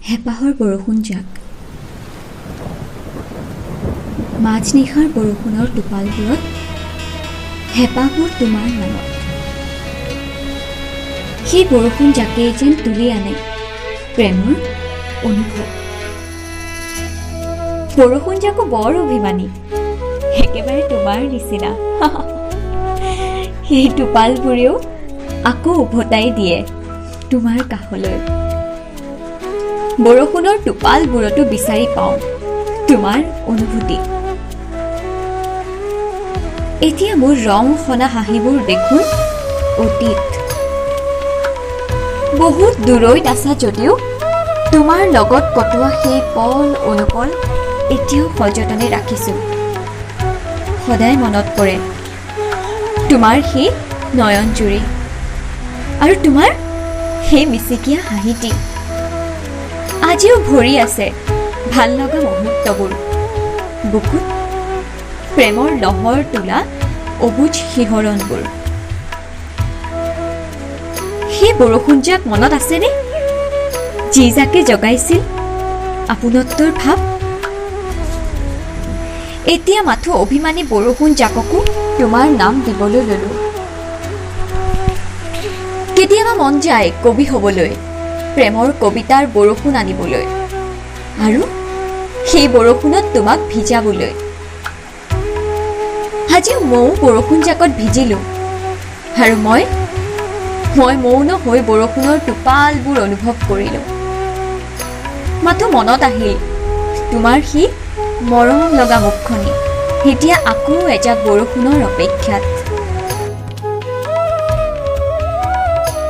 হেঁপাহৰ বৰষুণজাক। মাজনিশাৰ বৰষুণৰ টোপালবোৰত হেঁপাহবোৰ তোমাৰ নামত। সেই বৰষুণজাকেই যেন তুলি আনে প্ৰেমৰ অনুভৱ। বৰষুণজাকো বৰ অভিমানী, একেবাৰে তোমাৰ নিচিনা। সেই টোপালবোৰেও আকৌ উভতাই দিয়ে তোমাৰ কাষলৈ। বৰষুণৰ টোপালবোৰতো বিচাৰি পাওঁ তোমাৰ অনুভূতি। এতিয়া মোৰ ৰং সনা হাঁহিবোৰ দেখোন অতীত। বহুত দূৰৈত আছা যদিও তোমাৰ লগত কটোৱা সেই পল অনুপল এতিয়াও সযতনে ৰাখিছো। সদায় মনত পৰে তোমাৰ সেই নয়নজুৰি আৰু তোমাৰ সেই মিচিকীয়া হাঁহিটি। আজিও ভৰি আছে ভাল লগা মুহূৰ্তবোৰ বুকুত, প্ৰেমৰ লহৰ তোলা অবুজ শিহৰণবোৰ। সেই বৰষুণজাক মনত আছেনে, যিজাকে জগাইছিল আপোনত্বৰ ভাৱ? এতিয়া মাথো অভিমানী বৰষুণজাককো তোমাৰ নাম দিবলৈ ললো। কেতিয়াবা মন যায় কবি হবলৈ, প্ৰেমৰ কবিতাৰ বৰষুণ আনিবলৈ আৰু সেই বৰষুণত তোমাক ভিজাবলৈ। আজিও ময়ো বৰষুণজাকত ভিজিলো আৰু মই মৌন হৈ বৰষুণৰ টোপালবোৰ অনুভৱ কৰিলো। মাথো মনত আহিল তোমাৰ সেই মৰম লগা মুখখনি। এতিয়া আকৌ এজাক বৰষুণৰ অপেক্ষাত।